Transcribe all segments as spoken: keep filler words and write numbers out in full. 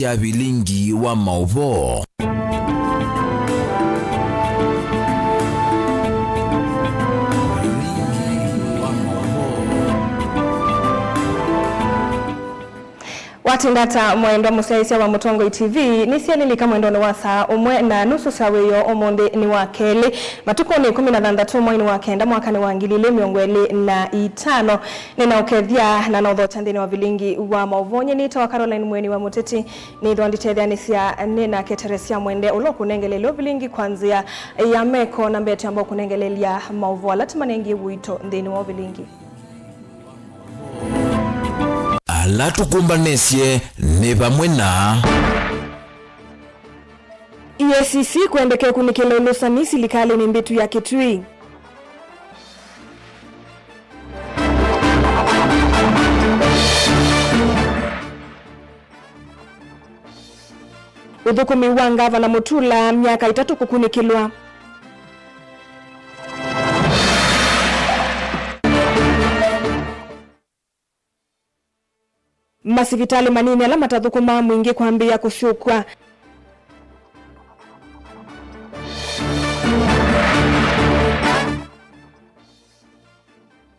ya vilingi wa maũvoo. Vilingi wa maũvoo. Watinda ata, mwendwa mũsyaĩĩsya wa Mũtongoi T V? Nĩsyalilika mwendonĩ wa saa ũmwe na nusu sya wĩoo. Ũmũnthĩ nĩ wa kelĩ, matukũ nĩ ĩkũmi na thanthatũ, mweinĩ wa kenda, mwakanĩ wa ngili ilĩ mĩongo ĩlĩ na itano. Nĩnaũkethya na naũthokya nthĩnĩ wa vilingi wa maũvoo. Nyie nĩtawa Caroline Mweni wa Mũteti. Nĩthwa nditetheanĩsya nĩ nake Teresia Mwende, ũla ũkũnengeleelya ũvilingi kwa nzĩa ya meko, na mbee twĩamba ũkũnengeleelya maũvoo ala tũmanengie ũito nthĩnĩ wa ũvilingi. Ala tũkũmbanĩsye nĩ vamwe na E A C C kwendeka ĩkunĩkĩle ũlũsani silikalĩnĩ mbĩtu ya Kitui. Ũthũkũmi wa Ngavana Mutula myaka ĩtatũ kũkunĩkĩlwa. Masivitalĩ manini ala matathũkũmaa mwingĩ kwambĩĩa kũsyũkw'a.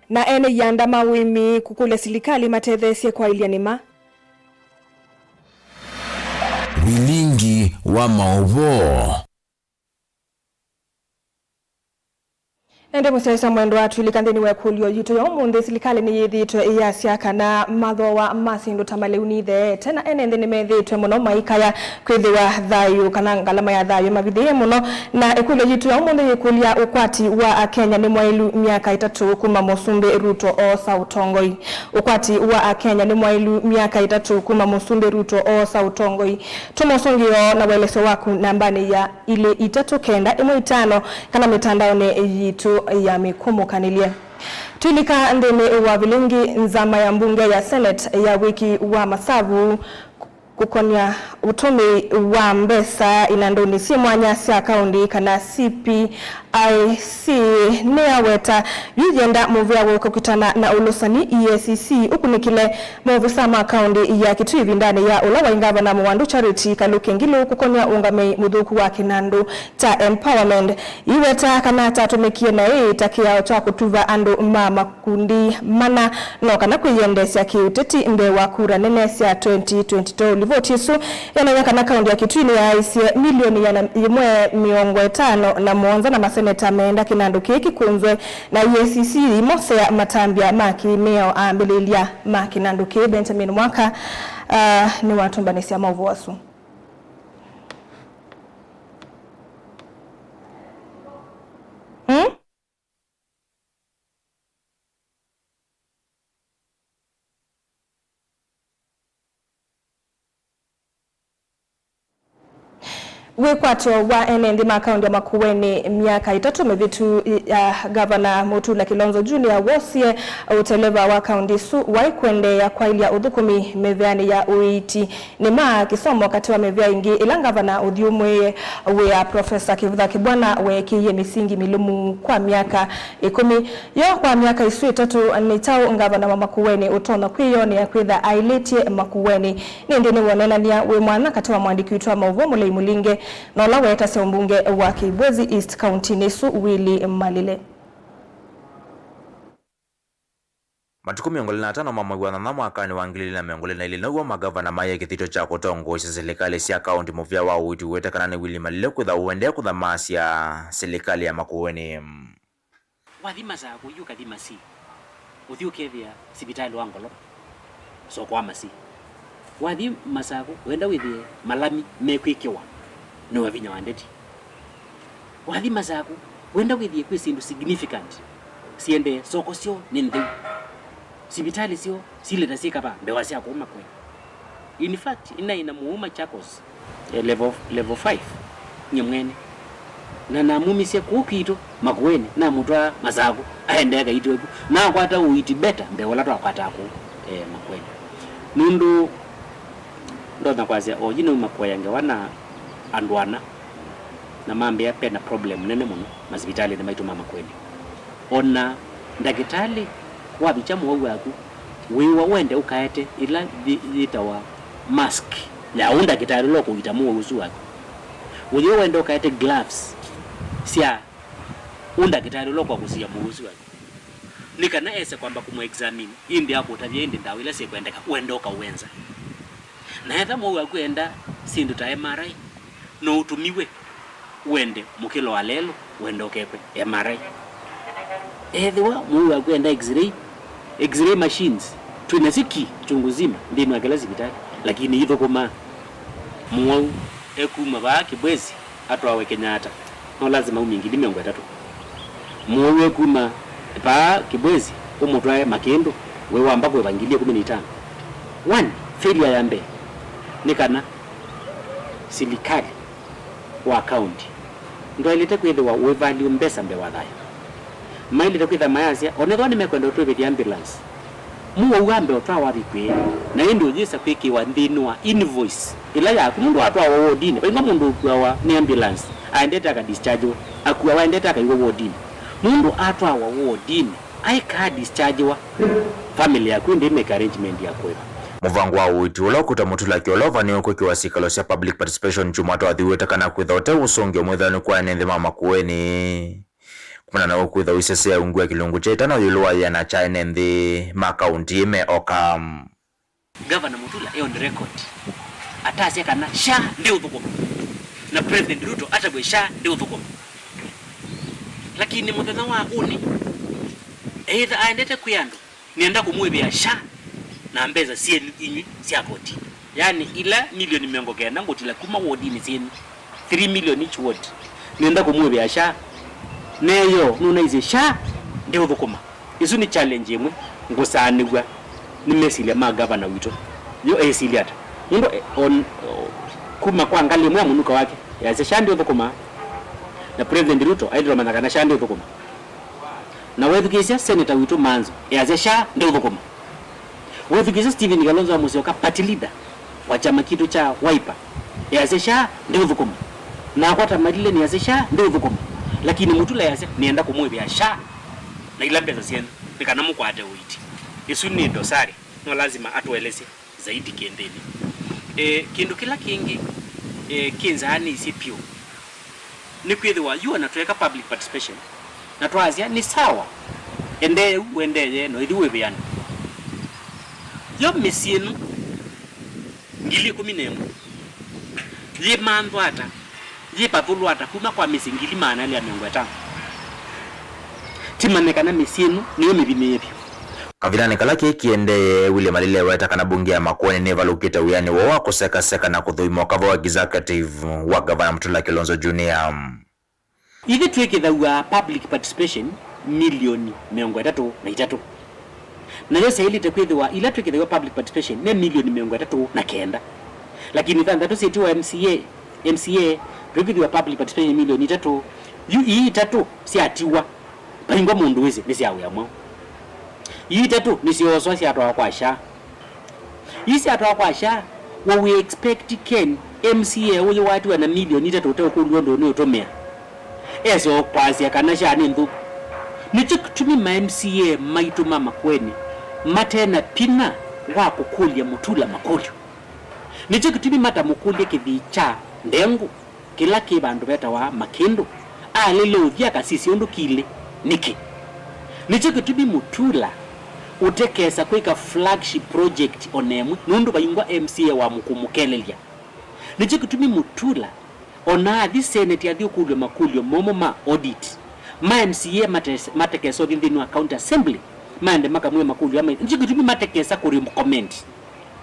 Na ene ianda ma ũĩmi kũkũlya silikalĩ matetheesye kwaĩlya nĩma. Vilingi wa maũvoo. Ĩndĩ mũsyaĩĩsya mwendwa, twĩlika nthĩnĩ wa ĩkũlyo yitũ ya ũmũnthĩ. Silikalĩ nĩyĩthĩĩtwe ĩyasya kana mathooa ma syĩndũ ta malĩu nĩitheete, na ene nthĩ nĩmethĩĩtwe mũno maikaya kwĩthĩwa thayũ kana ngalama ya thayũ ĩmavithĩĩe mũno. Na ĩkũlyo yitũ ya ũmũnthĩ yĩkũlya, ũkwati wa Akenya nĩ mwaĩlu myaka ĩtatũ kuma Mũsumbĩ Ruto oosa ũtongoi. Ũkwati wa Akenya nĩ mwaĩlu myaka ĩtatũ kuma Mũsumbĩ Ruto oosa ũtongoi. Tũma ũsũngĩo na ũelesyo waku nambanĩ ya ilĩ itatũ kenda ĩmwe itano kana mĩtandaonĩ yitũ ya mĩkũmũkanĩlye. Twĩlika nthĩnĩ wa vilingi, nzama ya mbunge ya Senate ya wĩki wa masavu kũkonya ũtũmĩi wa mbesa inandũnĩ syĩ mwanya sya kaũndi kana C P I C nĩyaweta yu yĩenda mũvĩa wa kũkitana na ũlũsani, E A C C, ũkunĩkĩle maovisa ma kaũndi ya Kitui ĩvindanĩ ya ũla waĩ ngavana Mũwandu Charity Kaluki Ngilu kũkonya ũngamĩi mũthũku wa kĩnandũ kya empowerment. Iweta kana atatũmĩkie naĩ ta kĩao kya kũtuva andũ ma makundi mana, no kana kwĩyendeesya kĩũteti mbee wa kura nene sya twenty twenty-two. Livoti ĩsu yonany'a kana kaũndi ya Kitui nĩyaaisye milioni ĩana yĩmwe mĩongo ĩtano na mũonza na maseneta meenda kĩnandũ kĩĩ kĩkũnzwe na E A C C imosea matambya ma kĩmĩao. Ambĩlĩlya ma kĩnandũ kĩĩ, Benjamin Mwaka, ah, nĩwatũmbanĩsya maũvoo asu. Hmm? Wĩkwatyo wa ene nthĩ ma kaũndi ya Makueni myaka ĩtatũ mĩvĩtu ya Ngavana Mutula Kilonzo Junior wosie ũteleva wa kaũndi ĩsu waĩ kũendeea kwaĩlya ũthũkũmi mĩveanĩ ya ũiiti. Nĩ ma kĩsomo katĩ wa mĩvĩa ĩngĩ ĩla ngavana ũthyũmũĩe wĩa, Profesa Kivutha Kibwana weekĩie mĩsingi mĩlũmu kwa myaka ĩkũmi. Yo kwa myaka ĩsu ĩtatũ, nĩ kyaũ ngavana wa Makueni ũtonya kwĩyonea kwĩtha aĩlĩtye Makueni? Nĩndĩ nĩwoneenany'a wĩ mwanya katĩ wa mũandĩki witũ wa maũvoo Mũlei Mũlinge na ũla weetasya ũmbunge wa Kĩibwezi East kauntinĩ ĩsu, Willy Malile. Matukũ mĩongo ĩlĩ na atano ma mwei wa nyanya mwakanĩ wa ngili ilĩ na mĩongo ĩlĩ na ilĩ now'o magavana maĩe kĩthito kya kũtongoesya silikalĩ sya kaũnti mũvĩa wa ũiiti ũwete kana nĩ Willy Malile kwĩthwa ũendee kũthamaasya silikalĩ ya Makueni. Wathi Masakũ, yu ũkathi Masii, ũthi ũkethĩa sivitalĩ wa ngolo, soko wa Masii. Wathi Masakũ, wenda wĩthĩe malami mekwĩkĩwa nĩ Wavinya wa Ndeti. Wathi Masakũ, wenda wĩthĩe kwĩ syĩndũ significant siendee, soko syoo nĩ ntheu, sivitalĩ syoo silĩta syĩ kavaa, mbewa sya kũu Makueni. In fact, inaĩ na mũu Machakos, eh, level, level five, nye mwene. Na namumisye kũu kwitũ Makueni, namũtwaa Masakũ, aendee kaitũ eku. Nakwata ũiiti better mbee ũla twakwataa kũu, eh, Makueni. Nũndũ ndonya kwasya, o yu nauma kũea ngewa na andũ ana, na mambĩa pena problem nene mũno masivitalĩnĩ maitũ ma Makueni. O na ndakĩtalĩ wavikya mũwau waku, wĩwa wende ũkaete ĩla yĩ-, yĩtawa mask. ya ũ ndakĩtalĩ ũla ũkũita mũwau ũsu waku. Ũyũ wenda ũkaete gloves sya ũ ndakĩtalĩ ũla ũkwakũsĩĩa mũwau ũsu waku, nĩ kana ese kwamba kũmũ examine, ĩndĩ akũtavya ĩndĩ ndawa ila syĩkwendeka, wenda ũkawenza. Na etha mũwau waku enda syĩndũ ta M R I, no ũtũmiwe wende mũkĩlo wa lelũ, wende ũkekwe M R I. Ethĩwa mũwau waku enda X-ray, X-ray machines twĩ nasyo ki chungu nzima nthĩnĩ wa kĩla sivitalĩ, lakini ithũkũmaa. Mũwau ekuma vaa Kibwezi atwawe Kenyatta, no lazima umie ngili mĩongo ĩtatũ. Mũwau ekuma vaa Kibwezi ũmũtwae Makĩndũ, wĩ wamba kũĩva ngili ĩkũmi na itano. One, failure ya mbee nĩ kana silikalĩ wa kaunti ndwaĩlĩte kwĩthĩwa ũĩ value mbesa mbee wa thayũ. Maĩlĩte kwĩthĩa mayasya, onethwa nĩmekwenda ũtwĩvĩthya ambulance, mũwau ambe ũtwawa avikwĩe, na ĩndĩ ũyĩsa kwĩkĩwa nthĩnĩ wa invoice ĩla yaku. Mũndũ atwawa wodinĩ, vaingwa mũndũ ũkuawa nĩ ambulance aendete akadischargewe, akuawa aendete akaiwa wodinĩ. Mũndũ atwawa wodinĩ, aĩkaa dischargewa, family yaku ĩndĩ ĩmake arrangement ya kũĩva. Mũvango wa ũiiti ũla ũkũta Mutula Kyolova nĩũkwĩkĩwa sikalo sya public participation kyumwa twathiwĩte kana kwĩtha ũte ũsũngĩo mwĩthĩwa nĩkwaene nthĩ ma Makueni. Kumana na ũkwĩtha ũisesea ungu wa kĩlungu kya ĩtano ĩũlũ wa yĩana kya ene nthĩ ma kaunti ĩme oka. Gavana Mutula e on record atasya kana SHA ndĩũthũkũma, na President Ruto atavw'e SHA ndĩũthũkũma. Lakini mũthenya wa ũnĩ, either aendete kwĩ andũ, nĩenda kũmwĩvĩa SHA na mbesa syenyu inyw'ĩ sya koti. Yani, ila milioni mĩongo kenda ngũtila kuma wodinĩ syenyu, three million each ward, nĩenda kũmwĩvĩa SHA. Neyo nũnaisye SHA ndĩũthũkũma. Ĩsu nĩ challenge ĩmwe ngũsaanĩw'a nĩ mesilya ma gavana witũ. Yo esilya ata? Nũndũ, eh, on, oh, kuma kwa ngalĩ ĩmwe ya mũnuka wake, easya SHA ndĩũthũkũma. Na President Ruto aĩlĩtwe manya kana SHA ndĩũthũkũma. Na wethukĩĩsya Senator witũ Manzo, easya SHA ndĩũthũkũma. Wethukĩĩsya Stephen Kalonzo wa Musyoka, party leader wa kyama kitũ kya Wiper, easya SHA ndĩũthũkũma. Nakwa ta Malile nĩasya SHA ndĩũthũkũma. Lakini Mutula easya nĩenda kũmwĩvĩa SHA na ila mbesa syenyu nĩ kana mũkwate ũiiti. Ĩsu nĩ dosari, no lazima atũelesye zaidi kĩndĩnĩ. E, kĩndũ kĩla kĩngĩ, e, kĩnzaanĩisye pyũ nĩkwĩthĩwa yu ona tweka public participation na twasya nĩ sawa, endee ũu ũendee, no ĩthi wĩvĩane. Yo mĩsyĩ ĩno ngili ĩkũmi na ĩmwe yĩmanthwa ata? Yĩpathũlwa ata kuma kwa mĩsyĩ ngili maana elĩ ya mĩongo ĩtano? Tĩmanye kana mĩsyĩ ĩno nĩyo mĩvinĩĩe vyũ. Kavindanĩ kala kĩĩ kĩendee, Willy Malile eweta kana mbunge ya Makueni nĩvalũkĩte wĩanĩ woo wa kũsekaseka na kũthũima ũkava wa executive wa Gavana Mutula Kilonzo Junior. Ithyĩ twĩkĩthaw'a public participation milioni mĩongo ĩtatũ na itatũ. Nayo syaĩlĩte kwĩthĩwa ila twĩkĩthaw'a public participation nĩ milioni mĩongo ĩtatũ na kenda. Lakini thanthatũ syĩtiwa M C A, M C A, twĩkĩthĩwa public participation milioni itatũ. Yu ii itatũ syatiwa, vaingwa mũndũ wĩsĩ nĩ sya wĩa mwaũ. Ii itatũ nĩsyooswa syatwawa kwa SHA. Ii syatwawa kwa SHA, we we expect Ken, M C A ũyũ watiwa na milioni itatũ ũteũkũlw'a ũndũ nĩũtũmĩa, ese o kwasya kana SHA nĩ nthũku? Nĩkyo kĩtumi ma M C A maitũ ma Makueni mate na vinya wa kũkũlya Mutula makũlyo. Nĩkyo kĩtumi matamũkũlya kĩthii kya ndengũ kĩla kĩ vandũ vetawa Makĩndũ, alĩle ũthi akasisye ũndũ kilĩ. Nĩkĩ? Nĩkyo kĩtumi Mutula ũtekesa kwĩka flagship project o na ĩmwe, nũndũ vaingwa M C A wa mũkũmũkelelya. Nĩkyo kĩtumi Mutula o na athi Senate athi ũkũlw'a makũlyo momũ ma audit, ma M C A mate-, matekesa ũthi nthĩnĩ wa County Assembly, maende makamwĩe makũlyo ama. Nĩkyo kĩtumi matekesa kũrecommend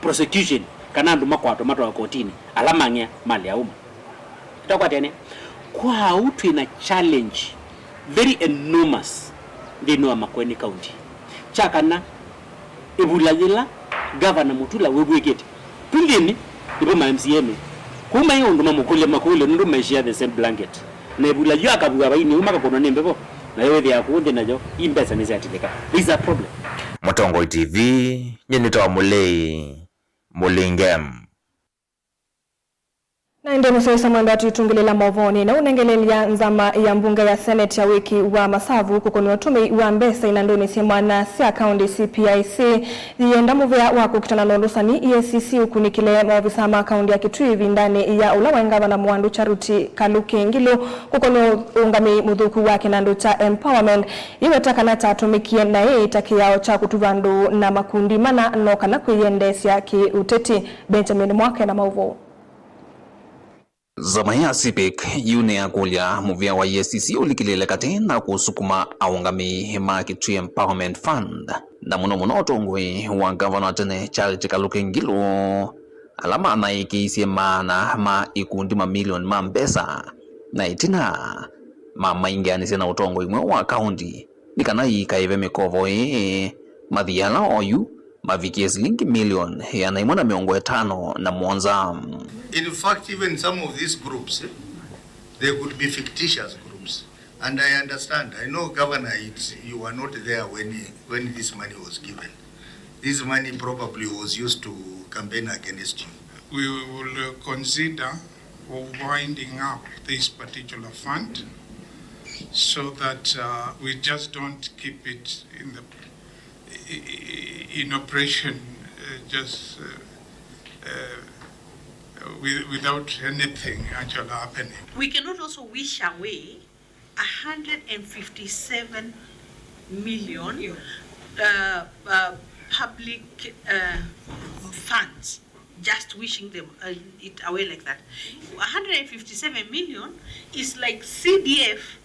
prosecution kana andũ makwatwa matwawa kotinĩ, ala mang'ea malea uma. Twakwatene, kwa ũu twĩ na challenge very enormous nthĩnĩ wa Makueni County. Kya kana, ĩvula yĩla Gavana Mutula wĩvw'ĩkĩte, pu nthĩnĩ nĩvo ma M C A me. Kũu mai ũndũ mamũkũlya makũlyo nũndũ maishia the same blanket. Na ĩvula yu akavua vainĩ ũu makakũnwa nĩ mbevo, nayo wĩthĩaa kũu nthĩ nayo, ii mbesa nĩsyatilĩka. There is a problem. Mũtongoi T V, nyie nĩtawa Mũlei Mũlinge. Ĩndĩ mũsyaĩĩsya mwendwa, twĩtũngĩlĩla maũvoonĩ na ũnengelelya nzama ya mbunge ya Senate ya wĩki wa masavu kũkũnĩa ũtũmĩi wa mbesa inandũnĩ syĩ mwanya sya kaũntĩ, C P I C, yĩenda mũvea wa kũkitana na ũlũsani, E A C C, ũkunĩkĩle maovisaa ma kaũntĩ ya Kitui ĩvindanĩ ya ũla waĩ ngavana mũandũ Charity Kaluki Ngilu kũkũnĩa ũũngamĩi mũthũku wa kĩnandũ kya empowerment. Yĩweta kana kyatũmĩkie naĩ ta kĩao kya kũtuva andũ na makundi mana no kana kwĩyendeesya kĩ-ũteti. Benjamin Mwake na maũvoo. Nzama ya CPIC yu nĩyakũlya mũvea wa E A C C ũlikĩlĩle katĩ na kũsukuma aũngamĩi ma Kitui Empowerment Fund, na mũno mũno ũtongoi wa ngavana wa tene Charity Kaluki Ngilu, ala manaĩkĩisye maana ma ikundi mamilioni ma mbesa, na ĩtina mamaingĩanĩsya na ũtongoi mweũ wa kaũntĩ nĩ kana ikaĩve mĩkovo ĩĩ, mathi ala oyu mavikie silingi milioni ĩana ĩmwe na mĩongo ĩtano na mũonza. In fact, even some of these groups, eh, they could be fictitious groups. And I understand, I know, Governor, it's, you were not there when, when this money was given. This money probably was used to campaign against you. We will, uh, consider winding up this particular fund so that, uh, we just don't keep it in the, i-, i-, in operation, uh, just, uh, uh, with, without anything actually happening. We cannot also wish away a hundred and fifty-seven million, uh, uh, public, uh, funds, just wishing them, uh, it away like that. A hundred and fifty-seven million is like C D F,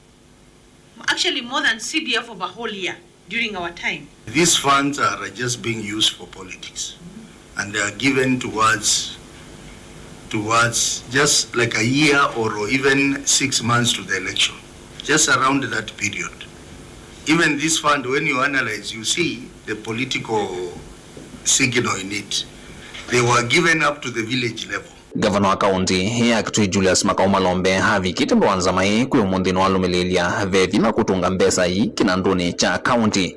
actually more than C D F of a whole year during our time. These funds are just being used for politics, and they are given towards, towards just like a year or even six months to the election, just around that period. Even this fund, when you analyze, you see the political signal in it. They were given up to the village level. Ngavana wa kaũntĩ ya Kitui Julius Makau Malombe avikĩte mbee wa nzama ĩĩ kwĩ ũmũnthĩ nĩwalũmĩlĩĩlya ve vinya kũtũnga mbesa ii kĩnandũnĩ kya kaũntĩ,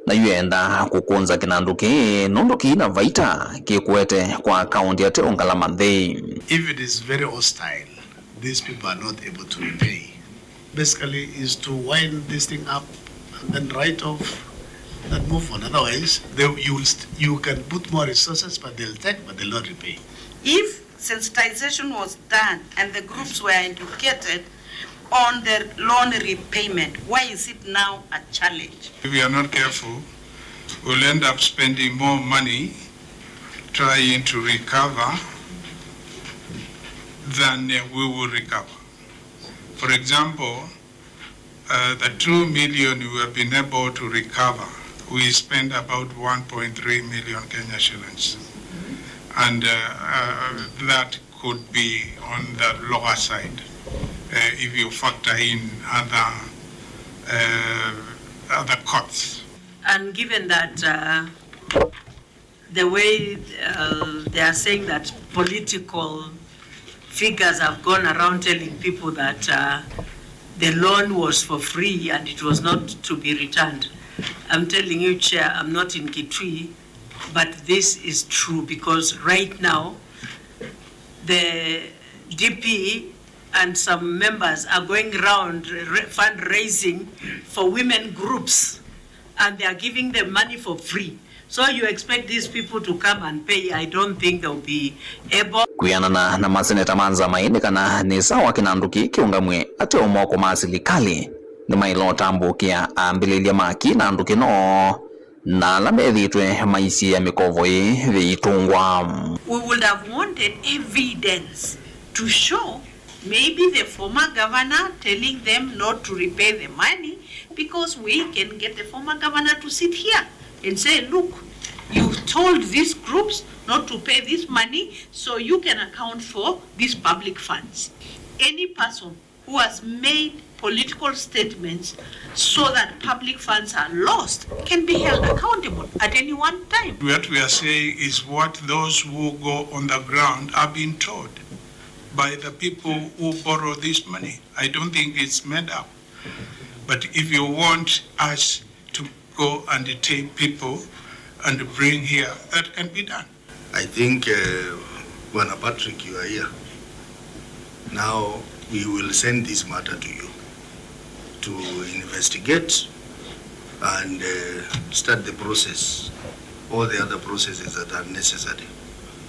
na yu enda kũkũnza kĩnandũ kĩĩ nũndũ kĩina vaita kĩkũete kwa kaũntĩ ate ũngalama nthĩ. If it is very hostile, these people are not able to repay. Basically is to wind this thing up and then write off and move on. Otherwise, they, you will st-, you can put more resources, but they'll take, but they'll not repay. If sensitization was done and the groups were educated on the loan repayment, why is it now a challenge? If we are not careful, we'll end up spending more money trying to recover than, uh, we will recover. For example, uh, the two million we have been able to recover, we spent about one point three million Kenya shillings. And, uh, uh, that could be on the lower side, uh, if you factor in other, uh, other costs. And given that, uh, the way, uh, they are saying that political figures have gone around telling people that, uh, the loan was for free and it was not to be returned. I'm telling you, Chair, I'm not in Kitui, but this is true because right now the D P and some members are going around re-, fundraising for women groups and they are giving them money for free. So you expect these people to come and pay? I don't think they'll be able. Kwĩanana na maseneta ma nzama ĩĩ, nĩ kana nĩ sawa kĩnandũ kĩĩ kĩũngamw'e ate o moko ma silikalĩ, nĩmaĩle ũtambũkĩa ambĩlĩlya ma kĩnandũ kĩno na ala methĩĩtwe maisiĩa mĩkovo ĩĩ yĩitũngwa. We would have wanted evidence to show maybe the former governor telling them not to repay the money, because we can get the former governor to sit here and say, "Look, you've told these groups not to pay this money, so you can account for these public funds." Any person who has made political statements so that public funds are lost can be held accountable at any one time. What we are saying is what those who go on the ground are being told by the people who borrow this money. I don't think it's made up. But if you want us to go and detain people and bring here, that can be done. I think, uh, Bwana Patrick, you are here. Now we will send this matter to you to investigate and uh, start the process, all the other processes that are necessary,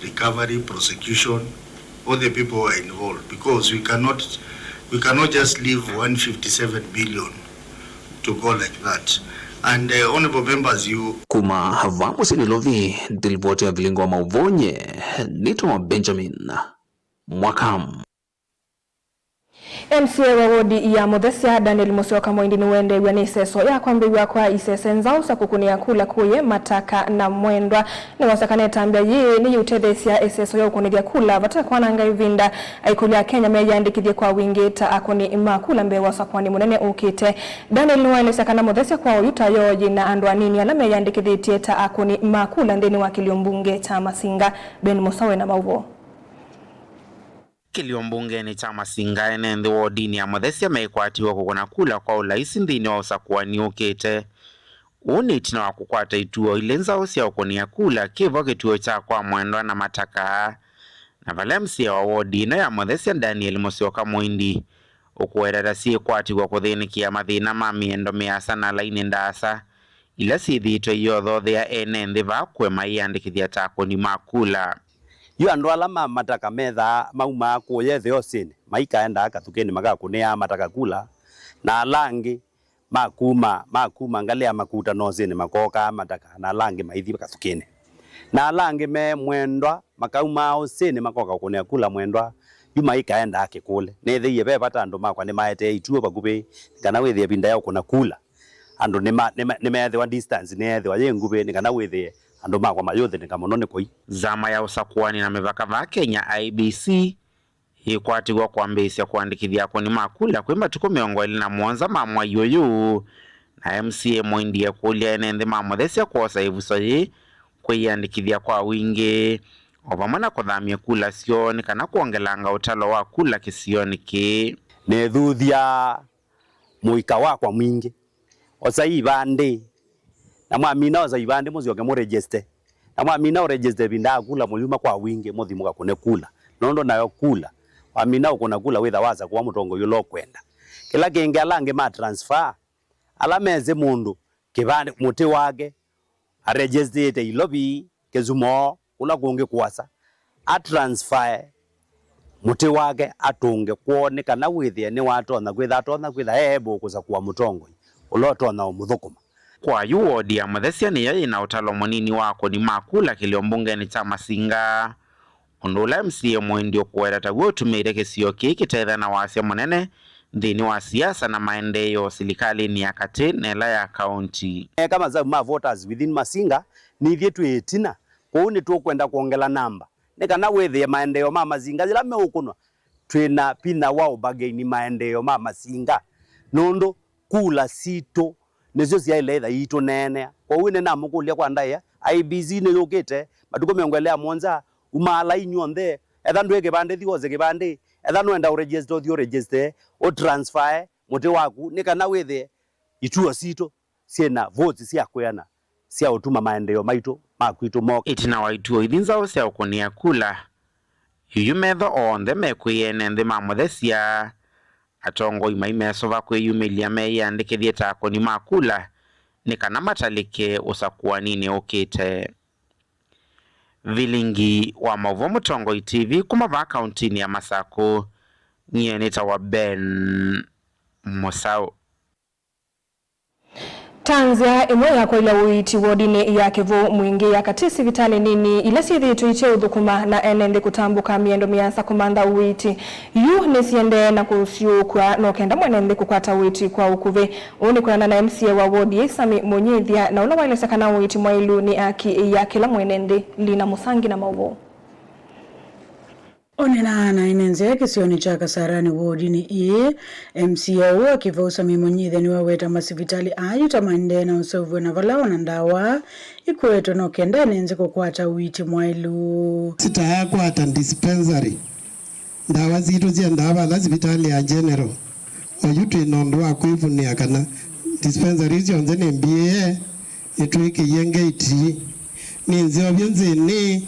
recovery, prosecution, all the people who are involved, because we cannot, we cannot just leave one fifty-seven billion to go like that. And uh, honorable members, you Kuma vaa mũsyĩ Nairobi, nĩ ripoti ya Vilingi wa Mauvoo, nyie nĩtawa Benjamin Mwaka. M C A wa wodi ya Mũthesya, Daniel Mũsyoka Mũindi, nĩwendeew'a nĩ ĩseso ya kwambĩĩw'a kwa isese nzaũ sya kũkũnĩa kula kũye Mataka na Mwendwa. Nĩwasya kana ĩtambya yĩĩ nĩyĩũtetheesya ĩseso ya ũkũnĩthya kula vate kwananga ĩvinda, aikũlyo a Kenya meyĩandĩkĩthye kwa wingĩ ta akũni ma kula mbee wa ũsakũani mũnene ũkĩte. Daniel nĩwaelesya kana Mũthesya kwa oyu ta yo yĩ na andũ anini ala meyĩandĩkĩthĩtye ta akũni ma kula nthĩnĩ wa kĩlio mbunge kya Masinga. Ben Mũsawe na maũvoo. Kĩlio mbungenĩ kya Masinga, ene nthĩ wodinĩ ya Mũthesya meĩkwatĩw'a kũkũna kula kwa ũlaisi nthĩnĩ wa ũsakũani ũkĩte. Ũũ nĩ ĩtina wa kũkwata ituo ilĩ nzaũ sya ũkũnĩa kula, kĩvo kĩtuo kya kwa Mwendwa na Mataka, na vala M C A wa wodi ĩno ya Mũthesya, Daniel Mũsyoka Mũindi, ũkũweta ta syĩkwatĩw'a kũthĩnĩkĩa mathĩna ma mĩendo mĩasa na lainĩ ndaasa ila syĩthĩĩtwe iyothothea ene nthĩ vaa kũema ĩyĩandĩkĩthya ta akũni ma kula. Yu andũ ala ma Mataka methaa maumaa kũya ĩtheosinĩ maikaendaa Kathukĩnĩ makakũnĩaa Mataka kula, na ala angĩ ma kuma, ma kuma ngalĩ ya Makuta na ũsĩnĩ makookaa Mataka, na ala angĩ maithi Kathukĩnĩ, na ala angĩ me Mwendwa makaumaa ũsĩnĩ makoka kũkũnĩa kula Mwendwa, yu maikaendaa Kĩkũlĩ. Nĩthĩie ve vata andũ makwa nĩmaetee ituo vakuvĩ, nĩ kana wĩthĩe ĩvinda ya ũkũna kula andũ nĩma-, nĩma-, nĩmeethĩwa distance nĩyeethĩwa yĩ nguvĩ, nĩ kana wĩthĩe andũ makwa mayũthĩnĩka mũno nĩ kũi. Nzama ya ũsakũani na mĩvaka vaa Kenya, I E B C, yĩkwatĩw'a kwambĩĩsya kũandĩkĩthya akũni ma kula kwĩ matukũ mĩongo ĩlĩ na mũonza ma mwai ũyũ, na M C A Mũindi ekũlya ene nthĩ ma Mũthesya kwosa ĩvuso yĩĩ kwĩyĩandĩkĩthya kwa wingĩ, o vamwe na kũthamya kula syoo nĩ kana kwongelanga ũtalo wa kula kĩsionĩ kĩĩ. Nĩthuthya mũika wakwa mwingĩ. Osai ivandĩ. Na mwamina osa ivandĩ, mũsyoke mũregister. Na mwamina ũregister ĩvinda ya kula, mũyuma kwa wingĩ, mũthi mũkakũne kula. Nũndũ nayo kula, wamina ũkũna kula, wĩtha wasakũa mũtongoi ũla ũkwenda. Kĩla kĩngĩ, ala angĩ ma transfer, ala mesĩ mũndũ kĩvandĩ, mũtĩ wake, aregistrĩte Ilovi, Kisumu, kũla kũngĩ kũasa, atransfae mũtĩ wake atũnge kwoo, nĩ kana wĩthĩe nĩwatonya kwĩtha, atonya kwĩtha e able kũsakũa mũtongoi ũla ũtonya ũmũthũkũma. Kwa yu, wodi ya Mũthesya nĩyo yĩ na ũtalo mũnini wa akũni ma kula kĩlio mbungenĩ kya Masinga, ũndũ ũla M C A Mũindi ũkũweta taw'o ũtumĩĩte kĩsio kĩĩ kĩtetha na wasya mũnene nthĩnĩ wa siasa na maendeeo silikalĩnĩ ya katĩ na ĩla ya kaunti. Eka masavu ma voters within Masinga, nĩ ithyĩ twĩ ĩtina, kwoou nĩtũkwenda kwongela namba nĩ kana wĩthĩe maendeeo ma Masinga yĩla meũkũnwa, twĩ na vinya wa ũbargain maendeeo ma Masinga, nũndũ kula sitũ nĩsyo syaĩle ĩtha iitũneenea. Kwoou nĩnamũkũlya kwa ndaĩa, I E B C nĩyũkĩte matukũ mĩongo ĩlĩ ya mũonza, umaalai inyw'onthe, etha ndwĩ kĩvandĩ, thi wose kĩvandĩ, etha nũenda ũregister, ũthi ũregister, ũtransfae mũtĩ waku, nĩ kana wĩthĩe ituo sitũ syĩ na votes sya kwĩana sya ũtuma maendeeo maitũ ma kwitũ moka. Ĩtina wa ituo ithi nzaũ sya ũkũnĩa kula, yuyu metho onthe mekwĩĩa ene nthĩ ma Mũthesya, atongoi maimesũva kwĩyumĩlya meyĩandĩkĩthye ta akũni ma kula nĩ kana matalĩke ũsakũaninĩ ũkĩte. Vilingi wa maũvoo, Mũtongoi T V, kuma vaa kauntinĩ ya Masakũ, nyie nĩtawa Ben Mũsaũ. Ta nzĩa ĩmwe ya kwaĩla ũiiti wodinĩ ya Kĩvũũ Mwingĩ ya katĩ, sivitalĩ nini ila syĩthĩĩtwe iteũthũkũma na ene nthĩ kũtambũka mĩendo mĩasa kũmantha ũiiti yu nĩsiendee na kũsyũkw'a no kenda mwene nthĩ kũkwata ũiiti kwa ũkuvĩ. Ũũ nĩ kwĩanana na M C A wa wodi ĩĩ Sami Mũnyithya, na ũla waelesya kana ũiiti mwaĩlu nĩ haki ya kĩla mwene nthĩ. Lina Mũsangi na maũvoo. Onenaa na ene nzĩa kĩsionĩ kya Kasarani wodinĩ ĩĩ, M C A ũũ wa Kĩvũũ Sami Mũnyithya nĩwaweta masivitalĩ aa yu ta maendee na ũseũvw'e na vala ona ndawa ikuetwe no kenda ene nthĩ kũkwata ũiiti mwaĩlu. Sitayakwata dispensary, ndawa sitũ syendaa vala sivitalĩ ya General. Oyu twĩ na ũndũ wa kwĩvunĩa kana dispensary syonthe nĩ mbiĩe, nĩtwĩkĩie ngeti, nĩ nzeũvye nzĩnĩ,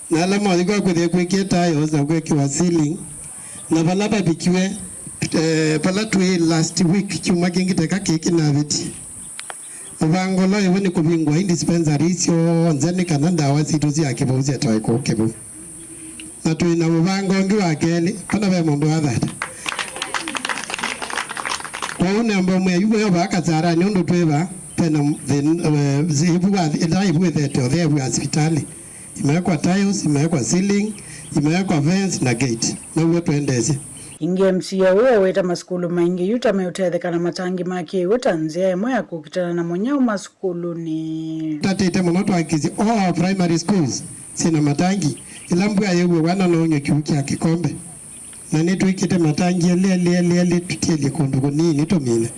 na ala moyĩkwa kwĩthĩa kwĩkie tiles na kwĩkĩwa ceiling, Na vala vavikiwe, eh, vala twĩ last week, kyumwa kĩngĩ teka kĩĩ kĩnavĩtie, mũvango ũla wĩvo nĩ kũvingũa i dispensaries syonthe nĩ kana ndawa sitũ sya kĩvau syetawe kũu kĩvau. Na twĩ na mũvango ũngĩ wa kelĩ, kana ve mũndũ wathata. Kwoou namba ũmwe yu mweo vaa Kasarani ũndũ twĩ vaa, vena thĩn-, eh, ĩvu wa, ĩla ĩvu ĩthete ũtheevu wa sivitalĩ. Imewekwa tiles, imewekwa ceiling, imewekwa fence na gate. Na ũw'o twendeesye. Ĩngĩ M C A ũũ eweta masukulu maingĩ yu ta meũtetheka na matangi ma kĩw'ũ ta nzĩa ĩmwe ya kũkitana na mũnyao masukulunĩ. Tatĩte mũno twakĩsye all our primary schools syĩna matangi, ĩla mbua yĩw'e wana no ũnywe kĩw'ũ kya kĩkombe. Na nĩtwĩkĩte matangi elĩ, elĩ, elĩ, elĩ, tũtielye kũndũ kũnini tũmine.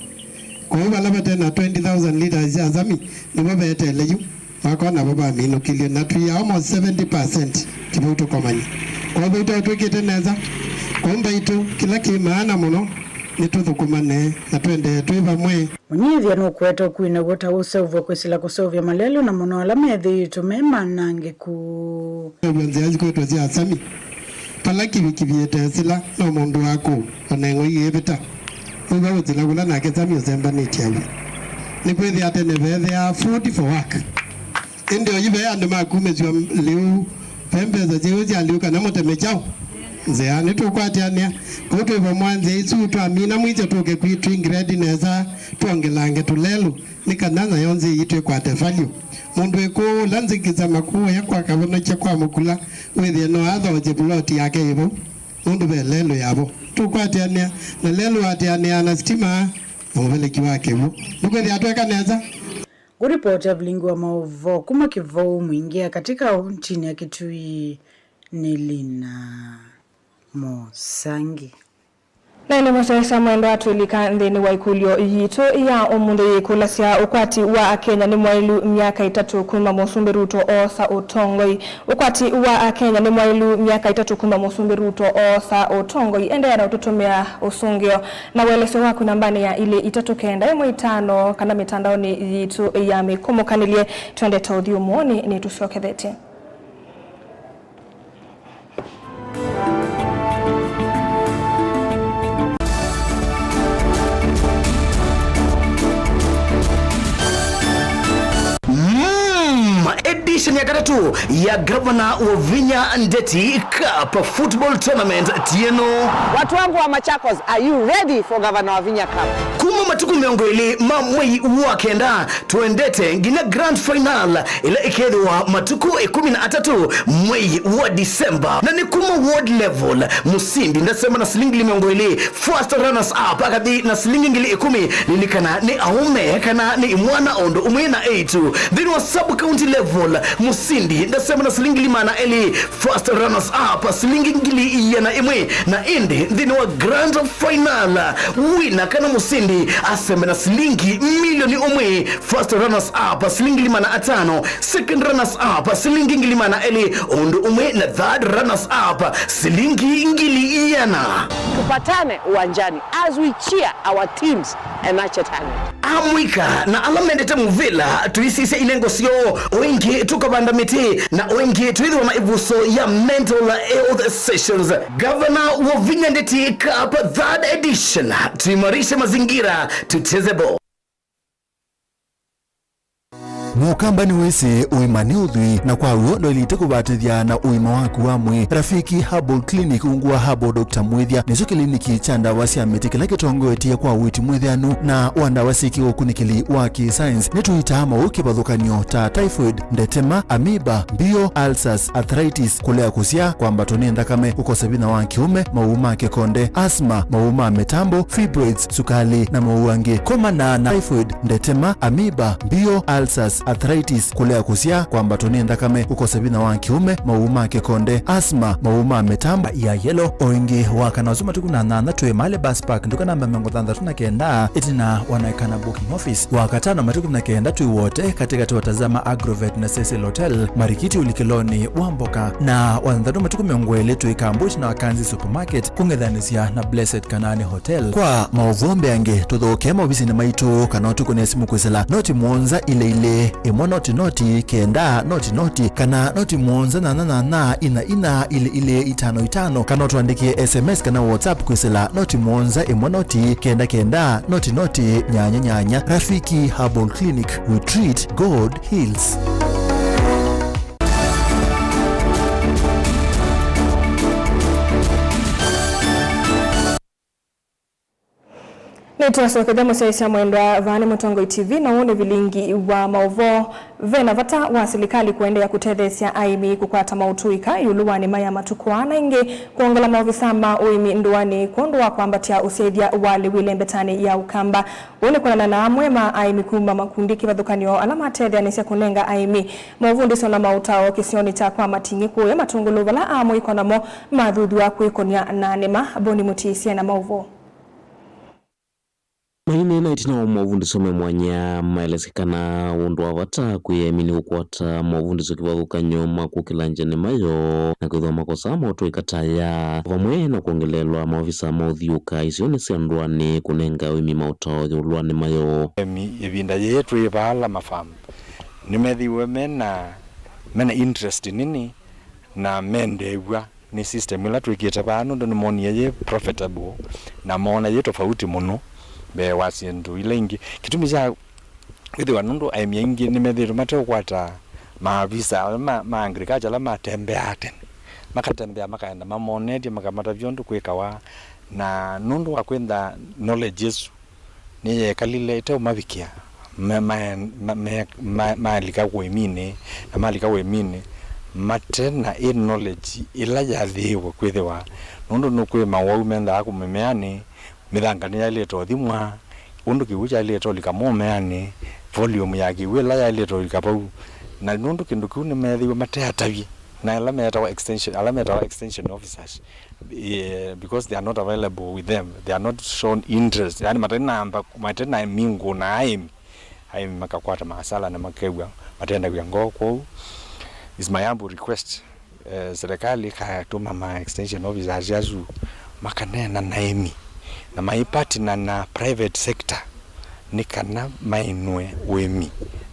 Kwoou vala vate na twenty thousand liters sya Zami, nĩvo veteele yu, makona vo vaminũkĩlye, na twi almost seventy percent kĩvau tũkomany'a. Kwoou vau tũtwĩkĩte nesa. Kwoou mbaitũ, kĩla kĩ maana mũno, nĩtũthũkũmane na twendee twĩ vamwe. Mũnyithya nũkũete ũkui naw'o ta ũseũvw'a kwĩsĩla kũseũvya malelũ, na mũno ala methĩĩtwe me manangĩku. Seũvya nzĩa sikwĩtwe sya Sami. Vala kivikivi ĩtesĩla, no mũndũ wa kũu, o na ĩng'oi ĩĩvĩta. Wĩw'a ũsĩla kũla nake Sami ũsembanĩtye aw'o. Nĩkwĩthĩa tene veethĩaa food for work. Ĩndĩ oyu ve andũ makumĩsw'a lĩu, ve mbesa syĩu sya lĩu kana mũteme kyaũ nzĩa. Nĩtũkwatĩanĩa kũu twĩ vamwe nzĩa isu, twamina mwĩsyo tũke kwitũ twĩ grade nesa, twongelange tũlelũ, nĩ kana nayo nzĩa yitũ ĩkwate value. Mũndũ ĩkũũ ũla nzĩkĩsa makũũya kwa kavonokya kwa mũkula, wĩthĩe no athoosye vuloti yake yĩ vau, nũndũ ve lelũ ya vo. Tũkwatĩanĩa na lelũ, atĩanĩaa na sitima na mũveleki wa kĩw'ũ. Nĩkwĩthĩa tweka nesa. Ngũripoti Evelyn wa maũvoo kuma Kĩvou Mwingĩa katika kaunti ya Kitui nĩ Lina Mũsangi. Na ĩndĩ mũsyaĩĩsya mwendwa, twĩlika nthĩnĩ wa ĩkũlyo yitũ ya ũmũnthĩ yĩkũlasya, ũkwati wa Akenya nĩ mwaĩlu myaka ĩtatũ kuma Mũsumbĩ Ruto oosa ũtongoi. Ũkwati wa Akenya nĩ mwaĩlu myaka ĩtatũ kuma Mũsumbĩ Ruto oosa ũtongoi. Endeea na ũtũtũmĩa ũsũngĩo na ũelesyo waku nambanĩ ya ilĩ itatũ kenda ĩmwe itano kana mĩtandaonĩ yitũ ya mĩkũmũkanĩlye. Twendete ũthiũ mũonĩ, nĩtũsyokethetye. Mm, edition ya katatũ ya Gavana Wavinya Ndeti Cup Football Tournament tieno. Watu wangu wa Machakos, are you ready for Gavana Wavinya Cup? Kuma matukũ mĩongo ĩlĩ ma mwei wa kenda, twendete nginya grand final ĩla ĩkethĩwa matukũ ĩkũmi na atatũ mwei wa Disemba. Na nĩ kuma ward level, mũsindi ndasema na silingi ngili mĩongo ĩlĩ, first runners up akathi na silingi ngili ĩkũmi. Lilikana nĩ aũme kana nĩ imwana o ũndũ ũmwe na eĩtu. Nthĩnĩ wa sub county level, mũsindi ndasema na silingi ngili maana elĩ, first runners up silingi ngili ĩana ĩmwe. Na ĩndĩ nthĩnĩ wa grand final, wina kana mũsindi asembe na silingi milioni ũmwe, first runners up silingi ngili maana atano, second runners up silingi ngili maana elĩ, ũndũ ũmwe na third runners up silingi ngili ĩana. Tupatane uwanjani as we cheer our teams and nurture talent. Amũika na ala mendete mũvĩla, tũisisya inengo syoo, o ĩngĩ tũkavanda mĩtĩ, na o ĩngĩ twĩthĩwa na ĩvuso ya mental health sessions. Gavana Wavinya Ndeti Cup third edition, tuimarishe mazingira, tucheze ball. Mũkamba nĩwĩsĩ ũima nĩ ũthwii, na kwa w'o ndwaĩlĩte kũvatĩthya na ũima waku wa mwĩĩ. Rafiki Herbal Clinic ungu wa Herbal Doctor Mwĩthya nĩkyo kĩliniki kya ndawa sya mĩtĩ kĩla kĩtongoetye kwa ũiiti mwĩthĩanu na wa ndawa syĩ kĩũkunĩkĩli wa kĩ-science. Nĩtũitaa maũũ kĩvathũkany'o ta typhoid, ndetema, amoeba, mbio, ulcers, arthritis, kũlea kũsyaa, kwambatwa nĩ nthakame, kũkosa vinya wa kĩũme, maũũ ma kĩkonde, asthma, maũũ ma mĩtambo, fibroids, sukalĩ, na maũũ angĩ. Komana na typhoid, ndetema, amoeba, mbio, ulcers, arthritis, kũlea kũsyaa, kwambatwa nĩ nthakame, kũkosa vinya wa kĩũme, maũũ ma kĩkonde, asthma, maũũ ma mĩtambo ya yellow. O ĩngĩ, wa kana ũsu matukũ na nyanya twĩ Mali Bus Park, nduka namba mĩongo thanthatũ na kenda, ĩtina wa Naikana Booking Office. Wa katano matukũ na kenda twĩ Wote, katĩkatĩ wa Tazama Agrovet na Cecil Hotel, Marikiti ũlikĩlonĩ wa mboka. Na wa thanthatũ matukũ mĩongo ĩlĩ twĩ Kambuch na Wakanzi Supermarket, kũng'ethanĩsya na Blessed Kanaani Hotel. Kwa maũvoo mbeange, tũthokee maovisinĩ maitũ kana ũtũkũne simũ kwĩsĩla noti mũonza ilĩ ilĩ ĩmwe noti noti kenda noti noti kana noti mũonza nyanya nyanya ina ina ilĩ ilĩ itano itano, kana ũtũandĩkĩe S M S kana WhatsApp kwĩsĩla noti mũonza ĩmwe noti kenda kenda noti noti nyanya nyanya. Rafiki Herbal Clinic, we treat, God heals. Nĩtwasokethya mũsyaĩĩsya mwendwa, vaa nĩ Mũtongoi T V, na ũũ nĩ vilingi wa maũvoo. Ve na vata wa silikalĩ kũendeea kũtetheesya aĩmi kũkwata maũtũĩka ĩũlũ wa nĩma ya matukũ aa, na ĩngĩ kwongela maovisa ma ũĩmi ndũanĩ kwondũ wa kwambatya ũsyaĩthya wa lĩu ĩlembetanĩ ya Ũkamba. Ũũ nĩ kwonana na amwe ma aĩmi kuma makundi kĩvathũkany'o ala matetheanĩsya kũnenga aĩmi maũvundĩsyo na maũtao kĩsionĩ kya Kwa Mating'ĩ kũũya Matũngũlũ, vala amũiko namo mathuthw'a kwĩkũnĩa na nĩma. Boni Mũtiisye na maũvoo. Maineena ĩtina wa maũvundĩsyo me mwanya, maelesya kana ũndũ wa vata kwĩ aĩmi nĩ kũkwata maũvundĩsyo kĩvathũkany'o ma kũkĩlangya nĩma yoo na kwĩthĩwa makosaa maũtũĩka ta aya, vamwe na kwongeleelwa maovisa ma ũthiũũka isionĩ sya ndũanĩ kũnenga aĩmi maũtao ĩũlũ wa nĩma yoo. Aĩmi ĩvinda yĩĩ twĩ vaala mafamu nĩmethĩiwe mena, mena interest nini na mendeew'a nĩ system ĩla twĩkĩte vaa, nũndũ nĩmonie yĩ profitable na moona yĩ tofauti mũno mbee wa syĩndũ ila ingĩ. Kĩtumi kya kwĩthĩwa nũndũ aĩmi aingĩ nĩmethĩĩtwe mateũkwata maavisa ala ma, ma agriculture ala matembeaa tene, makatembea makaenda mamonetye, makamatavya ũndũ kwĩkawa, na nũndũ wa kwĩtha knowledge ĩsu nĩyekalile ĩteũmavikĩa, ma-, ma-, ma-, ma-, ma-, malika ũĩminĩ, na malika ũĩminĩ mate na ĩ knowledge ĩla yathĩĩwe kwĩthĩwa, nũndũ nũkwĩ mawau mendaa kũmĩmeanĩ, mĩthanga nĩyaĩlĩte ũthimwa, ũndũ kĩw'ũ kyaĩlĩte ũlika mũmeanĩ, volume ya kĩw'ũ ĩla yaĩlĩte ũlika vau, na nũndũ kĩndũ kĩu nĩmeethĩiwe mateatavye, na ala metawa extension, ala metawa extension officers, eh, because they are not available with them, they are not shown interest, yani mate na amba, mate na mingo na aĩmi, aĩmi makakwata maasala na makew'a matendaw'a ngoo. Kwoou is my humble request, eh, serikali ĩkatũma ma extension officers asu makaneena na aĩmi na maipartner na private sector nĩ kana mainũe ũĩmi,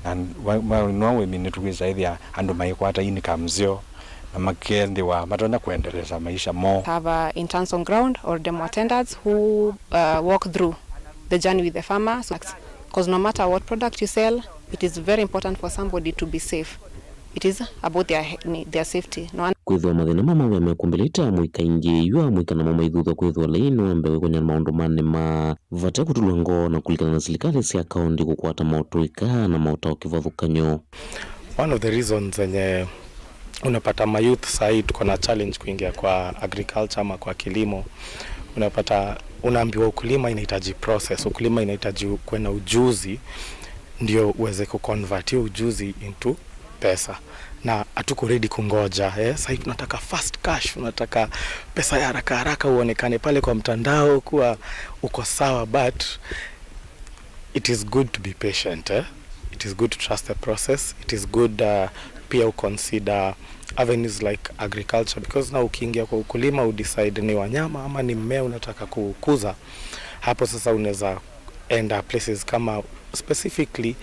na wa-, mainũa ũĩmi nĩtũkwĩsa ĩthĩa andũ maikwata income syoo na makethĩwa matonya kwendeleza maisha moo. Have, uh, interns on ground or demo attendants who, uh, walk through the journey with the farmer. So, 'cause no matter what product you sell, it is very important for somebody to be safe. It is about their he-, ni-, their safety. No one. Kwĩthĩwa mathĩna ma mawĩa mekũmbĩlĩte amũika aingĩ, yu amũika namo maithuthwa kwĩthĩwa lainĩ wa mbee wĩkũny'a na maũndũ ma nĩma vate kũtulwa ngoo na kũlikana na silikalĩ sya kaũntĩ kũkwata maũtũĩka na maũtao kĩvathũkany'o. One of the reasons zenye unapata mayouth sahii tuko na challenge kuingia kwa agriculture ama kwa kilimo, unapata unaambiwa ukulima inahitaji process, ukulima inahitaji kuwe na ujuzi ndio uweze kuconvert hiyo ujuzi into pesa, na hatuko ready kungoja, eh. Sahii tunataka fast cash, unataka pesa ya haraka haraka, uonekane pale kwa mtandao kuwa uko sawa, but it is good to be patient, eh? It is good to trust the process. It is good, uh, pia uconsider avenues like agriculture, because now ukiingia kwa ukulima udecide ni wanyama ama ni mmea unataka kukuza, hapo sasa unaweza enda places kama, specifically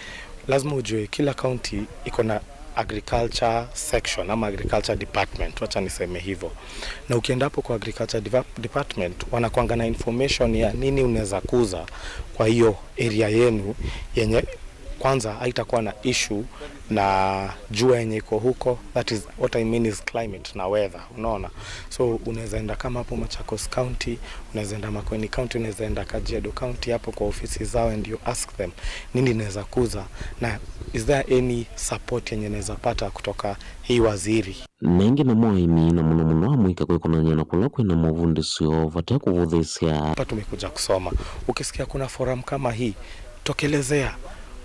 lazima ujue kila county iko na agriculture section ama agriculture department, wacha niseme hivyo. Na ukienda hapo kwa agriculture deva-, department, wanakuanga na information ya nini unaweza kuza kwa hiyo area yenu yenye kwanza haitakuwa na issue na jua yenye iko huko. That is what I mean is climate na weather, unaona. So unaweza enda kama hapo Machakos County, unaweza enda Makueni County, unaweza enda Kajiado County hapo kwa ofisi zao and you ask them, "Nini naweza kuza? Na is there any support yenye naweza pata kutoka hii waziri?" Na ĩngĩ namo aĩmi, na mũno mũno amũika kwĩkonany'a na kũla kwĩna movundĩsyo vate kũvũthĩsya. Hapa tumekuja kusoma. Ukisikia kuna forum kama hii, tokelezea.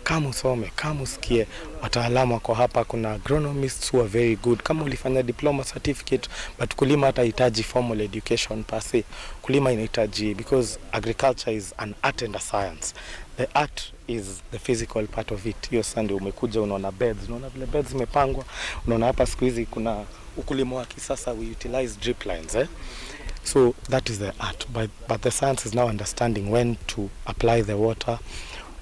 Come usome, come usikie. Wataalamu wako hapa, kuna agronomists who are very good. Kama ulifanya diploma certificate, but kulima hata hitaji formal education per se. Kulima inahitaji, because agriculture is an art and a science. The art is the physical part of it. Hiyo sasa ndio umekuja, unaona beds, unaona vile beds zimepangwa, unaona hapa siku hizi kuna ukulima wa kisasa, we utilize drip lines, eh? So that is the art, but, but the science is now understanding when to apply the water,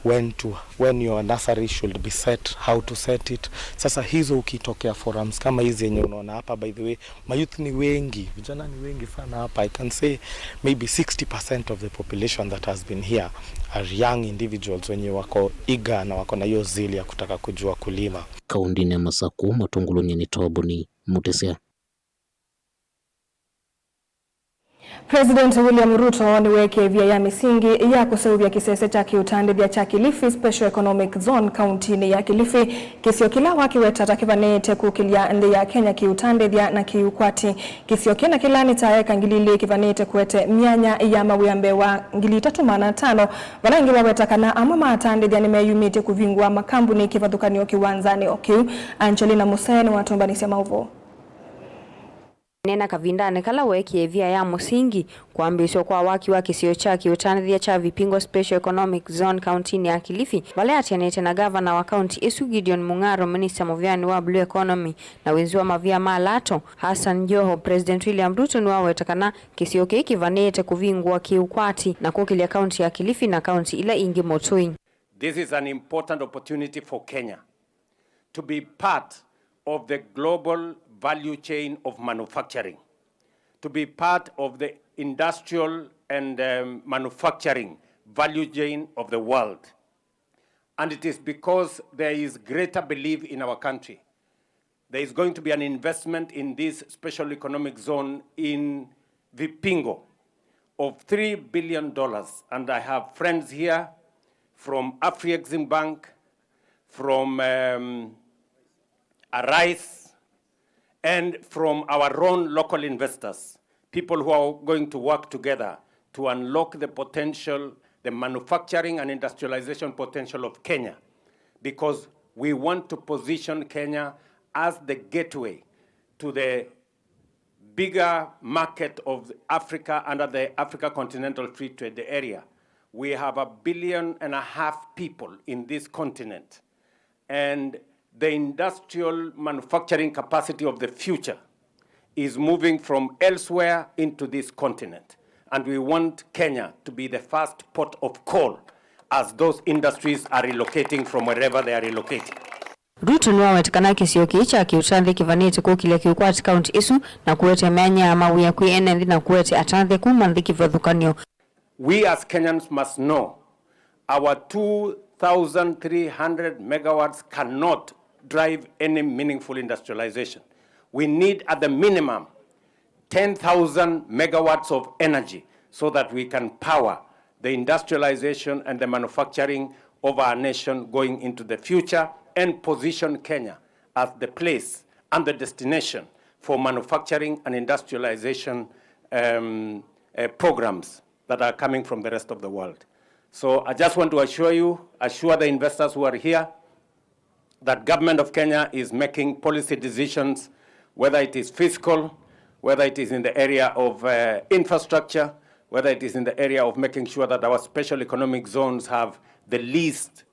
when to, when your nursery should be set, how to set it. Sasa hizo ukitokea forums kama hizi yenye unaona hapa, by the way, mayouth ni wengi, vijana ni wengi sana hapa. I can say maybe sixty percent of the population that has been here are young individuals wenye wako eager na wako na hiyo zeal ya kutaka kujua kulima. Kaundinĩ ya Masaku, Matungulu, nyie nĩ Tobuni Mutisya. President William Ruto nĩweekie ĩvia ya mĩsingi ya kũseũvya kĩsese kya kĩũtandĩthya kya Kilifi Special Economic Zone kauntinĩ ya Kilifi, kĩsio kĩla wakĩweta ta kĩvanĩĩte kũkĩlya nthĩ ya Kenya kĩũtandĩthya na kĩũkwati. Kĩsio kĩna kĩla nĩ kya eka ngili ilĩ kĩvanĩĩte kũete myanya ya mawĩa mbee wa ngili itatũ maana atano, vala ĩngĩ waweta kana amwe ma atandĩthya nĩmeyumĩtye kũvingũa makambuni kĩvathũkany'o kĩwanzanĩ o kĩu. Angelina Musee nĩwatũmbanĩsya maũvoo. Neena kavindanĩ kala weekie ĩvia ya mũsingi kwambĩĩswa kwa waki wa kĩsio kya kĩũtandĩthya kya Vipingo Special Economic Zone kauntinĩ ya Kilifi, vala atianĩte na gavana wa kaunti ĩsu Gideon Mung'aro, minista mũvĩanĩ wa Blue Economy na wĩnzi wa mavia ma lato Hassan Joho, President William Ruto nĩwaweta kana kĩsio kĩĩ kĩvanĩĩte kũvingũa kĩũkwati na kũkĩlya kaunti ya Kilifi na kaunti ila ingĩ mũtũi. This is an important opportunity for Kenya to be part of the global value chain of manufacturing, to be part of the industrial and, um, manufacturing value chain of the world. And it is because there is greater belief in our country. There is going to be an investment in this special economic zone in Vipingo of three billion dollars, and I have friends here from Afrexim Bank, from, um, Arise, and from our own local investors, people who are going to work together to unlock the potential, the manufacturing and industrialization potential of Kenya, because we want to position Kenya as the gateway to the bigger market of Africa under the Africa Continental Free Trade Area. We have a billion and a half people in this continent, and the industrial manufacturing capacity of the future is moving from elsewhere into this continent. And we want Kenya to be the first port of call as those industries are relocating from wherever they are relocating. Ruto nĩwaweta kana kĩsio kĩĩ kya kĩũtanthĩ kĩvanĩte kũkĩlya kĩũkwati kaunti ĩsu na kũete myanya ya mawĩa kwĩ ene nthĩ na kũete atanthya kuma nthĩ kĩvathũkany'o. We as Kenyans must know our two thousand three hundred megawatts cannot drive any meaningful industrialization. We need at the minimum ten thousand megawatts of energy so that we can power the industrialization and the manufacturing of our nation going into the future and position Kenya as the place and the destination for manufacturing and industrialization, um, uh, programs that are coming from the rest of the world. So I just want to assure you, assure the investors who are here, that government of Kenya is making policy decisions, whether it is fiscal, whether it is in the area of, uh, infrastructure, whether it is in the area of making sure that our special economic zones have the least,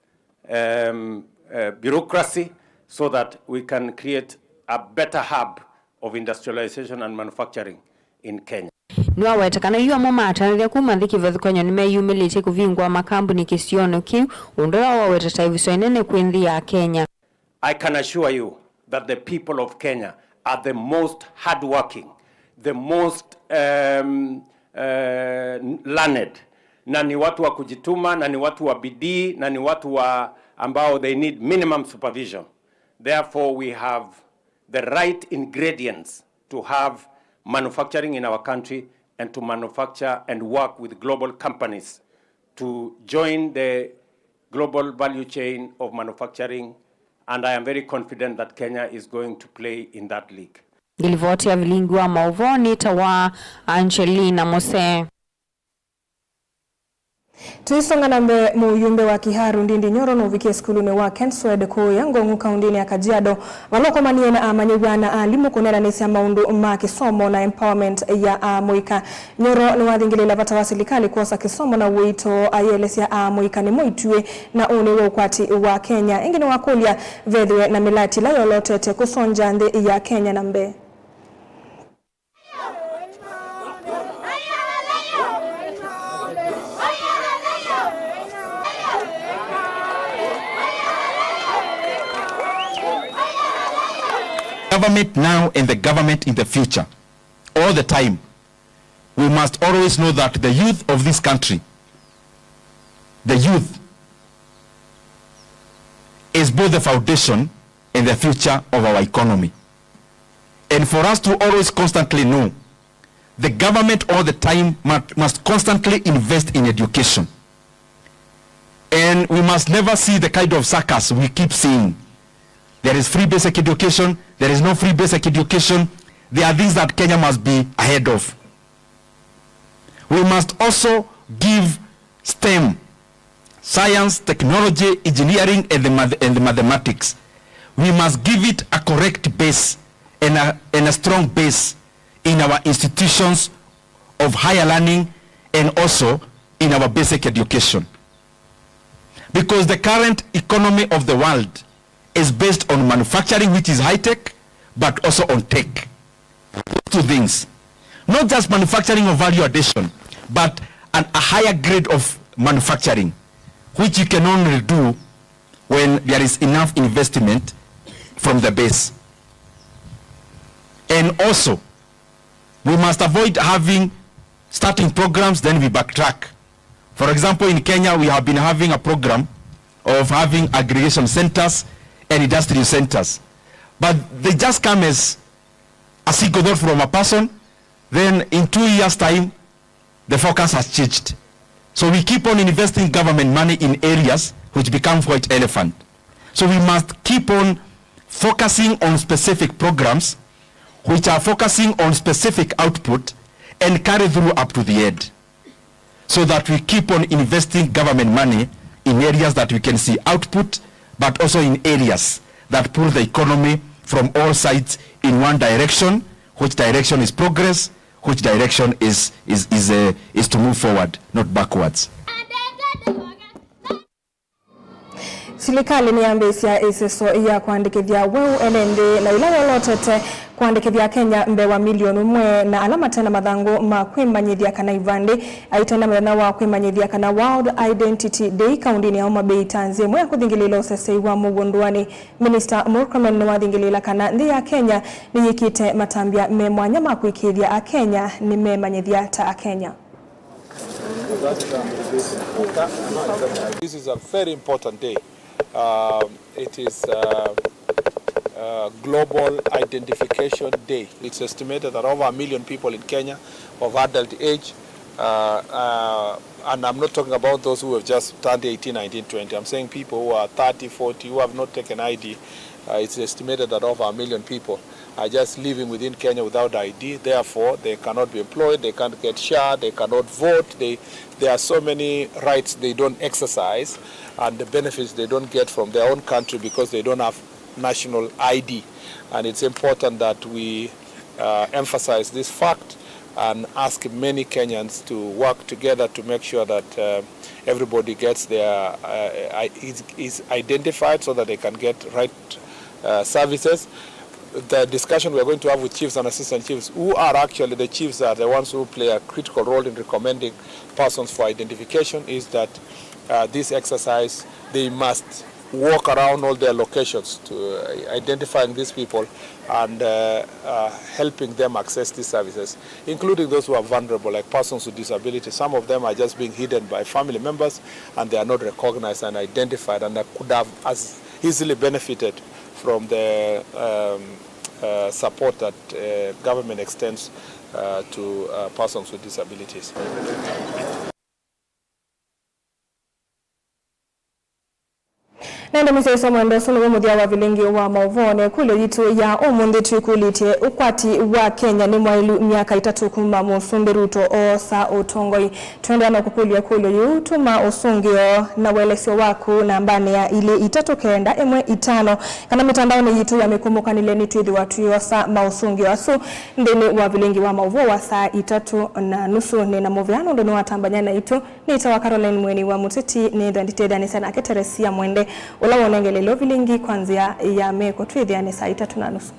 um, uh, bureaucracy, so that we can create a better hub of industrialization and manufacturing in Kenya. Nĩwaweta kana yu amwe ma atanĩthya kuma nthĩ kĩvathũkany'o nĩmeyumĩlĩtye kũvingũa makambuni kĩsionĩ kĩu, ũndũ ũla waweta ta ĩvuso ĩnene kwĩ nthĩ ya Kenya. I can assure you that the people of Kenya are the most hardworking, the most, um, uh, learned, na ni watu wa kujituma, na ni watu wa bidii, na ni watu wa ambao they need minimum supervision. Therefore, we have the right ingredients to have manufacturing in our country and to manufacture and work with global companies to join the global value chain of manufacturing, and I am very confident that Kenya is going to play in that league. Ngilivoti ya vilingi wa maũvoo nĩ ta wa Angelina Mose. Tũisonga na mbee, mũyumbe wa Kiharu Ndindi Nyoro nũvikie sukulunĩ wa Kenswed kũũya Ngong'u kaundinĩ ya Kajiado, vala ũkomanie na amanyĩw'a na alimũ kũneenanĩsya maũndũ ma kĩsomo na empowerment ya amũika. Nyoro nĩwathingĩlĩĩla vata wa silikalĩ kwosa kĩsomo na ũito, ayĩelesya amũika nĩmo ituĩ na ũnĩ wa ũkwati wa Kenya. Ĩngĩ nĩwakũlya vethĩwe na mĩlati ĩla yolotete kũsongya nthĩ ya Kenya na mbee. government now and the government in the future, all the time, we must always know that the youth of this country, the youth, is both the foundation and the future of our economy. And for us to always constantly know, the government all the time mu-, must constantly invest in education. And we must never see the kind of circus we keep seeing. There is free basic education, there is no free basic education. There are things that Kenya must be ahead of. We must also give STEM, science, technology, engineering, and the math-, and the mathematics. We must give it a correct base and a, and a strong base in our institutions of higher learning and also in our basic education. Because the current economy of the world is based on manufacturing, which is high tech, but also on tech. Those two things. Not just manufacturing of value addition, but an, a higher grade of manufacturing, which you can only do when there is enough investment from the base. And also, we must avoid having starting programs, then we backtrack. For example, in Kenya, we have been having a program of having aggregation centers and industrial centers. But they just come as a single thought from a person, then in two years' time, the focus has changed. So we keep on investing government money in areas which become white elephant. So we must keep on focusing on specific programs which are focusing on specific output and carry through up to the end, so that we keep on investing government money in areas that we can see output, but also in areas that pull the economy from all sides in one direction, which direction is progress, which direction is, is, is, uh, is to move forward, not backwards. Silikalĩ nĩyambĩĩsya ĩseso ya kũandĩkĩthya weũ ene nthĩ, na ĩla wolotete kũandĩkĩthya Akenya mbee wa milioni ũmwe na ala mate na mathangũ ma kwĩmanyĩthya kana ivandĩ. Aitenda mũthenya wa kwĩmanyĩthya kana World Identity Day kaũndĩnĩ ya Homa Bay ta nzĩa ĩmwe ya kũthingĩlĩĩla ũsesei wa mũuo ndũanĩ, Minista Murkomen nĩwathingĩlĩĩla kana nthĩ ya Kenya nĩyĩkĩte matambya me mwanya ma kũĩkĩĩthya Akenya nĩmemanyĩthya ta Akenya. This is a very important day. Um, it is uh, uh, Global Identification Day. It's estimated that over a million people in Kenya of adult age, uh, uh, and I'm not talking about those who have just turned eighteen, nineteen, twenty. I'm saying people who are thirty, forty, who have not taken I D. Uh, it's estimated that over a million people are just living within Kenya without I D. Therefore, they cannot be employed, they can't get SHA, they cannot vote. They, there are so many rights they don't exercise, and the benefits they don't get from their own country because they don't have national I D. And it's important that we uh, emphasize this fact and ask many Kenyans to work together to make sure that uh, everybody gets their uh, is, is identified so that they can get right uh, services. The discussion we are going to have with chiefs and assistant chiefs, who are actually the chiefs, are the ones who play a critical role in recommending persons for identification, is that uh, this exercise, they must walk around all their locations to uh, identifying these people and uh, uh, helping them access these services, including those who are vulnerable, like persons with disabilities. Some of them are just being hidden by family members and they are not recognized and identified, and that could have as easily benefited from the um, uh, support that uh, government extends uh, to uh, persons with disabilities. Na ĩndĩ mũsyaĩĩsya mwendwa, ũsu nĩw'o mũthya wa vilingi wa maũvoo, na ĩkũlyo yitũ ya ũmũnthĩ twĩkũlĩtye, ũkwati wa Kenya nĩ mwaĩlu myaka ĩtatũ kuma Mũsumbĩ Ruto oosa ũtongoi? Tũendeea na kũkũlya ĩkũlyo yĩu, tũma ũsũngĩo na ũelesyo waku nambanĩ ya ilĩ itatũ kenda ĩmwe itano, kana mĩtandaonĩ yitũ ya mĩkũmũkanĩle nĩtwĩthĩwa twĩosa maũsũngĩo asu nthĩnĩ wa vilingi wa maũvoo wa saa itatũ na nusu. Nĩ na mũvea nũndũ nĩwatambany'a naitũ. Nĩtawa Caroline Mweni wa Mũteti, nĩthwa nditetheanĩsya nake Teresia Mwende, ũla wonengeleile ũvilingi kwa nzĩa ya meko. Twĩthĩane saa itatũ na nusu.